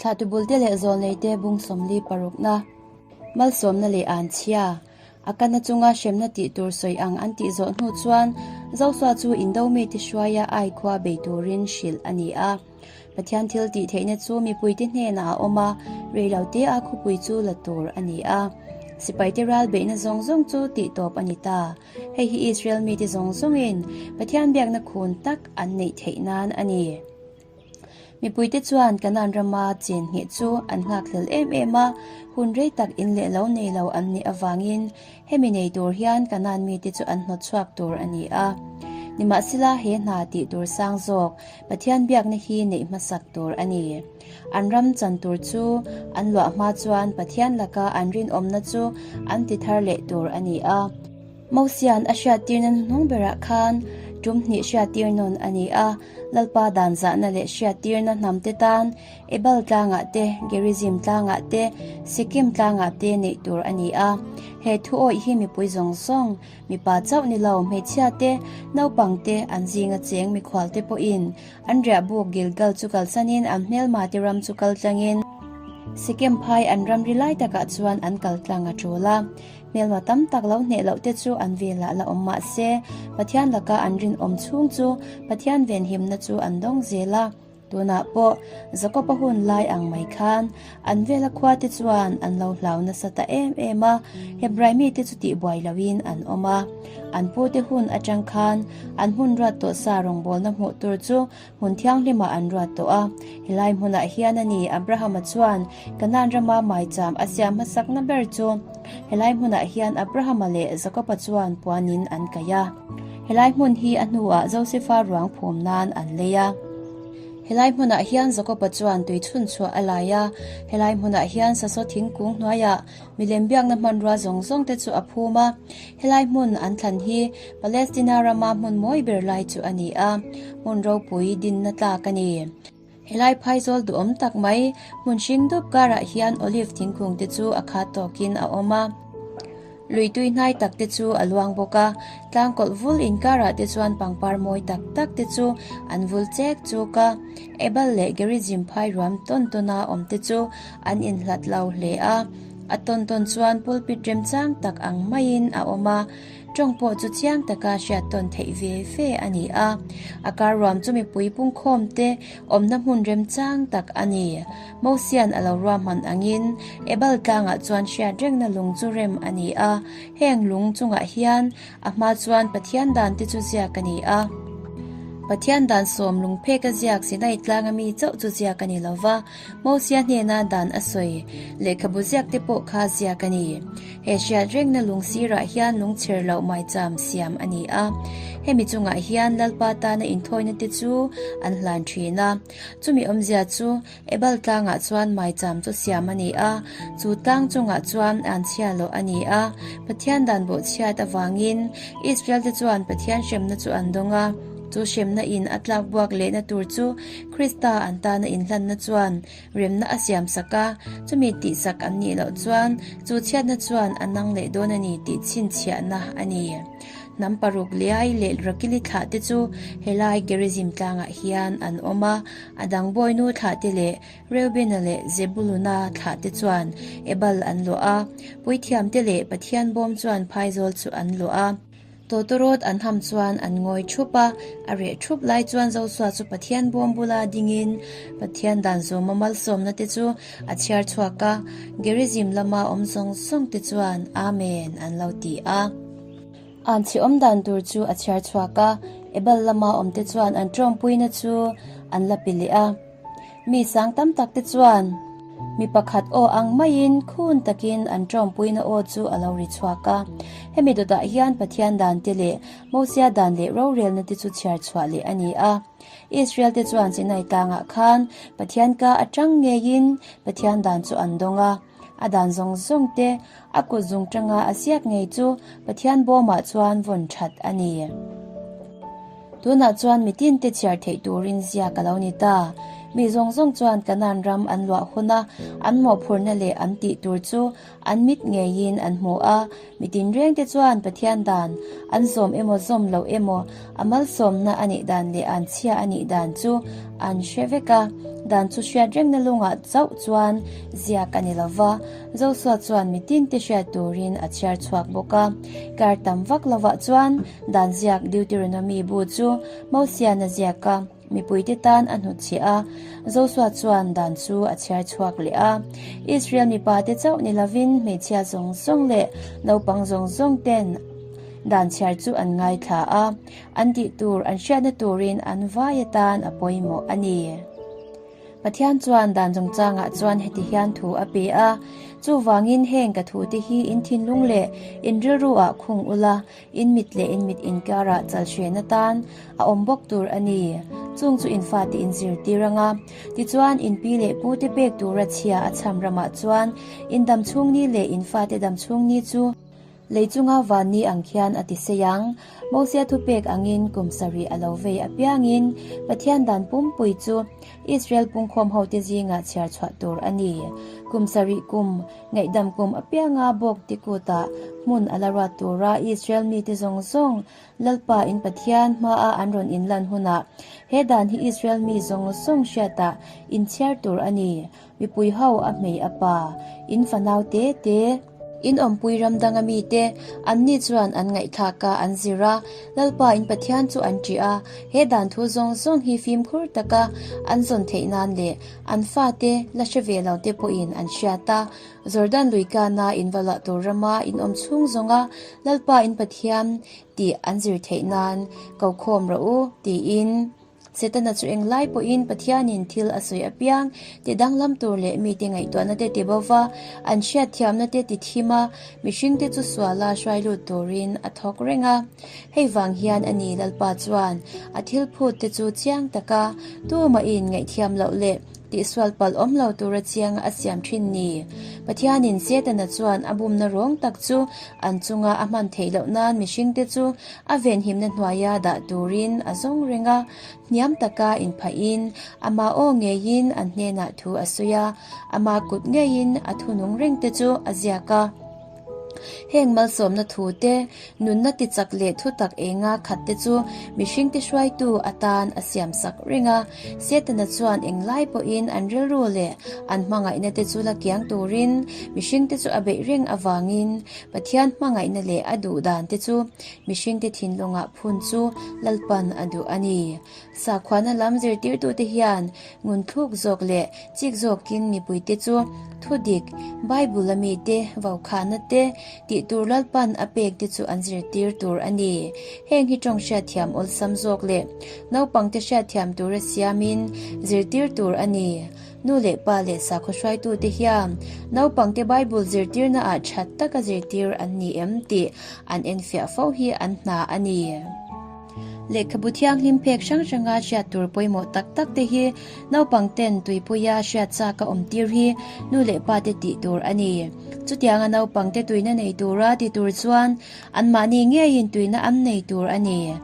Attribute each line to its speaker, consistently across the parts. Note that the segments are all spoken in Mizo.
Speaker 1: Thlahtu bulte leh zawlneite bung 40 parukna, malsawmna leh anchhia, a kana chunga hremna tih tur sawi ang an tih zawh hnu chuan Zosua chu indo mite hruaia Ai khua bei turin hrilh a ni a. Pathian thil tih theihna chu mipuite hnenah a awm a, reilote a khawpui chu la tur a ni a. Sipaite ral beihna zawng zawng chu tih tawp a ni ta. Hei hi Israel mite zawng zawngin Pathian biakna khun tak an neih theih nan a ni. Mipuite chuan Kanaan rama chen ngheh chu an nghakhlel em em a, hun rei tak in leh lo nei lo an nih avangin hemi nei tur hian Kanaan mite chu an hnawt chhuak tur a ni a. Nimahsela he hna tih tur sang zawk Pathian biakna hi neih hmasak tur a ni. An ram chan tur chu an luah hma chuan Pathian laka an rinawmna chu an ti thar leh tur a ni a. Mosia'n a hriattirna hnuhnung berah khan tum hnih hriattir nawn a ni a, Lalpa dan zahna leh hriattirna hnamte tan Ebal tlangah te, Gerizim tlangah te, Sikim tlangah te neih tur a ni a. He thu awih hi mipui zawng zawng, mipa chauh ni lo, hmeichhia te, naupang te, an zinga cheng mikhual te pawhin an riahbuk Gilgal chu kalsanin an hmelma te ram chu kal tlangin Sikim phai an ramri lai takah chuan an kal tlang a tul a. Hmelma tam tak lo hneh loh te chu an velah la awm mah se, Pathian laka an rinawm chhung chu Pathian venhimna chu an dawng zel a. Tunah pawh Jakob-a hun lai ang mai khan an vela khua te chuan an lo hlau nasa ta em em a, Hebrai mite chu tihbuai loin an awm a. An pute hun atang khan an hmun ruat tawh sa rawngbawlna hmuh tur chu Hmun thianghlimah an ruat tawh a. Helai hmunah hian a ni Abrahama chuan Kanaan rama maicham a siam hmasakna ber chu. Helai hmunah hian Abrahama leh Jakoba chuan puanin an kaih a. Helai hmun hi a hnuah Josefa ruang phum nan an lei a. Helai hmunah hian Jakoba chuan tui chhun chhuah a lai a. Helai hmunah hian sasaw thingkung hnuaiah Milem biakna hmanrua zawng zawng te chu a phum a, helai hmun an thlan hi Palestina rama hmun mawi ber lai chu a ni a, hmun ropui dinna tlak a ni. Helai phaizawl duhawm tak mai, hmun hring dup karah hian olive thingkung te chu a khat tawkin a awm a. Lui tui hnai tak te chu a luang bawk a, tlangkawlh vul inkarah te chuan pangpar mawi tak tak te chu an vul chek chuk a, Ebal leh Gerizim phai ruam tawn tawna awm te chu an inhlat lo hle a, a tawn tawn chuan pulpit remchang tak ang maiin a awm a, tawng pawh chu chiang taka hriat tawn theih ve ve a ni a. A kar ruam chu mipui pungkhawm te awmna hmun remchang tak a ni. Mosian a lo ruahman angin Ebal tlangah chuan hriat rengna lung chu rem a ni a, heng lung chungah hian A hma chuan Pathian dan te chu ziak a ni a. Pathian dan sawm lungphek a ziak Sinai tlanga mi chauh chu ziak a ni lo va, Mosia hnena dan a sawi lehkhabu ziak te pawh kha ziak a ni. He hriat rengna lung sirah hian lungchher loh maicham siam a ni a. Hemi chungah hian Lalpa tana inthawina te chu an hlan thin a. Chumi awmzia chu Ebal tlangah chuan maicham chu siam a ni a, chu tlang chungah chuan an chhia loh a ni a. Pathian dan bawhchhiat avangin Israel-te chuan Pathian hremna chu an dawng a, chu hremna in a tlak buak lehna tur chu Krista an tana inhlanna chuan remna a siam sak a, chumi tihsak an nih loh chuan chu chhiatna chuan a nang leh dawn a ni tih chhinchhiahna a ni. Hnam paruk Leai leh Rakili thlahte chu helai Gerizim tlangah hian an awm a, A dang bawinu thlahte leh Reubena leh Zebuluna thlahte chuan Ebal an luah a, puithiamte leh Pathian bawm chuan phaizawl chu an luah a. Tawtawrawt an ham chuan an ngawi thup a, a reh thup lai chuan Josua chu Pathian bawm bula dingin Pathian dan zawma malsawmna te chu a chhiar chhuak a, Gerizim lama awm zawng zawng te chuan Amen an lo ti a. An chhi awm dan tur chu a chhiar chhuak a, Ebal lama awmte chuan an tawngpuina chu an la pi leh a. Mi sang tam tak te chuan mi pakhat aw ang maiin khun takin an tawngpuina aw chu a lo ri chhuak a. Hemi dawtah hian Pathian dan te leh Mosia dan leh rorelna te chu chhiar chhuah leh a ni a. Israel te chuan Sinai tlangah khan Pathian ka atang ngeiin Pathian dan chu an dawng a. A dan zawng zawng te, a kut zung tanga a ziak ngei chu Pathian bawmah chuan vawn that a ni. Tunah chuan mitin te chhiar theih turin ziak a lo ni ta. Mi zawng zawng chuan Kanaan ram an luah hun a, an mawhphurhna leh an tih tur chu an mit ngeiin an hmu a. Mitin reng te chuan Pathian dan an zawm emaw zawm loh emaw a malsawmna a nih dan leh an chhia a nih dan chu an hre vek a. Dan chu hriat rengna lungah chauh chuan ziak a ni lo va, Josua chuan mitinte hriat turin a chhiar chhuak bawk a. Kar tam vak lovah chuan dan ziak Deuteronomy bu chu Mosian a ziak a, mipuite tan a hnutchhiah a. Josua chuan dan chu a chhiar chhuak leh a. Israel mipate chauh ni lovin hmeichhia zawng zawng leh naupang zawng zawng ten dan chhiar chu an ngaithla a. An tih tur an hriatna turin an vai atan a pawimawh a ni. Pathian chuan dan chungchangah chuan heti hian thu a pe a, Chuvangin heng ka thute hi in thinlung leh in rilru ah khung ula, in mit leh in mit inkarah chalhrian atan a awm bawk tur a ni. Chung chu in fate in zirtir anga, tichuan in pi leh pute pek tura chhia a chham ramah chuan in damchhung ni leh in fate damchhung ni chu Lei chunga vanni ang khian a ti sei ang. Mosia thupek angin kum sarih a lo vei apiangin Pathian dan pumpui chu Israel pungkhawm hote zingah chhiar chhuah tur a ni. Kum sarih kum, ngaihdam kum apianga bawk tikutah hmun a la ruat tura Israel mite zawng zawng Lalpa in Pathian hmaa an rawn inlan hunah he dan hi Israel mi zawng zawng hriatah inchhiar tur a ni. Mipui ho a hmei a pa, in fanau te te, in awmpui ram danga mite, anni chuan an ngaihthlak a, an zir a, Lalpa in Pathian chu an ṭih a, he dan thu zawng zawng hi fimkhur taka an zawn theih nan leh an fate la hre ve lo te pawhin an hriat a, Jordan lui kana in va luah tur rama in awm chhung zawnga Lalpa in Pathian tih an zir theih nan ko khawm rawh u, tiin. Setana chu englai pawhin Pathianin thil a sawi apiang ti danglam tur leh mite ngaihtuahna te ti bo va, an hriatthiamna te ti thim a, mihringte chu suala hruai lut turin a thawk reng a. Hei vang hian a ni Lalpa chuan a thil phut te chu chiang taka tumahin ngaihthiam loh leh tihsual palh awm lo tura chianga a siam thin ni. Pathianin Setana chuan a bumna rawng tak chu an chunga a hman theih loh nan mihringte chu A venhimna hnuaia dah turin a zawng reng a, hniam taka inphahin ama aw ngeiin an hnenah thu a sawi a, ama kut ngeiin a thunung rengte chu a ziak a. Heng malsawmna thu te, nunna tichak leh thutak enga khat te chu mihringte hruaitu atan a siamsak reng a. Setana chuan englai pawhin an rilru leh an hmangaihna te chu la kiang turin mihringte chu a beih reng avangin Pathian hmangaihna leh a duh dan te chu mihringte thinlungah phun chu Lalpan a duh a ni. Sakhuana lam zirtirtute hian ngunthluk zawk leh chik zawkin mipuite chu thudik, Bible a mite vaukhahna te tih tur Lalpan a pek te chu an zirtir tur a ni. Heng hi tawng hriatthiam awlsam zawk leh naupangte hriatthiam tura siamin zirtir tur a ni. Nu leh pa leh sakhaw hruaitute hian naupangte Bible zirtirnaah that taka zirtir an ni em tih an enfiah fo hi an hna a ni. Lehkhabu thianghlim phek hrang hranga hriat tur pawimawh tak tak te hi naupangten tuipuia hriat chak a awmtir hi nu leh pate tih tur a ni. Chutianga naupangte tuina nei tura ti tur chuan Anmahni ngeiin tuina an nei tur a ni.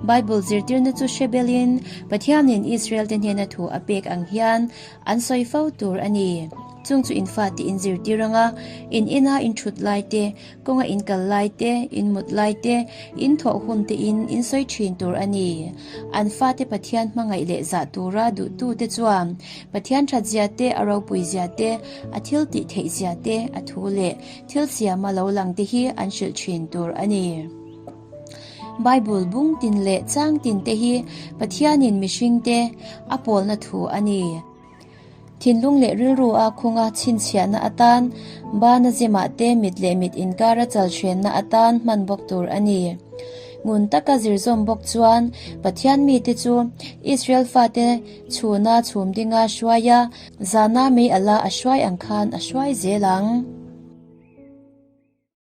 Speaker 1: Bible zirtirna chu hre belin Pathianin Israel-te hnena thu a pek ang hian an sawi fo tur a ni. Chung chu in fate in zirtir anga, in ina in thut lai te, kawnga in kal lai te, in mut lai te, in thawh hun te in in sawi thin tur a ni. An fate Pathian hmangaih leh zah tura duhtute chuan Pathian thatzia te, a ropuizia te, a thil tih theihzia te, a thu leh Thil siama lo lang te hi an hrilh thin tur a ni. Bible bung tin leh chang tin te hi Pathianin mihring te a pawlna thu a ni. Thinlung leh rilru a khunga chhinchhiahna atan, bana zimah te mit leh mit inkara chalhrenna atan hman bawk tur a ni. Ngun taka zirzawm bawk chuan Pathian mite chu Israel fate chhuna chhum dinga hruai a, zana mei ala a hruai ang khan a hruai zel ang.